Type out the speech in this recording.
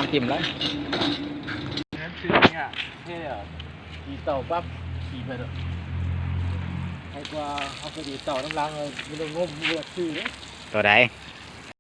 ຖິ້ມແລ້ວ ນັ້ນຄືເນຍ ເທ່ ຕີເຕົ່າປັບ ຂີ່ໄປໂລດ ໃຫ້ກວ່າເຮົາໄປຕີເຕົ່ານຳຫຼັງ ມັນງົມບໍ່ຖືເດ້ ໂຕໃດ?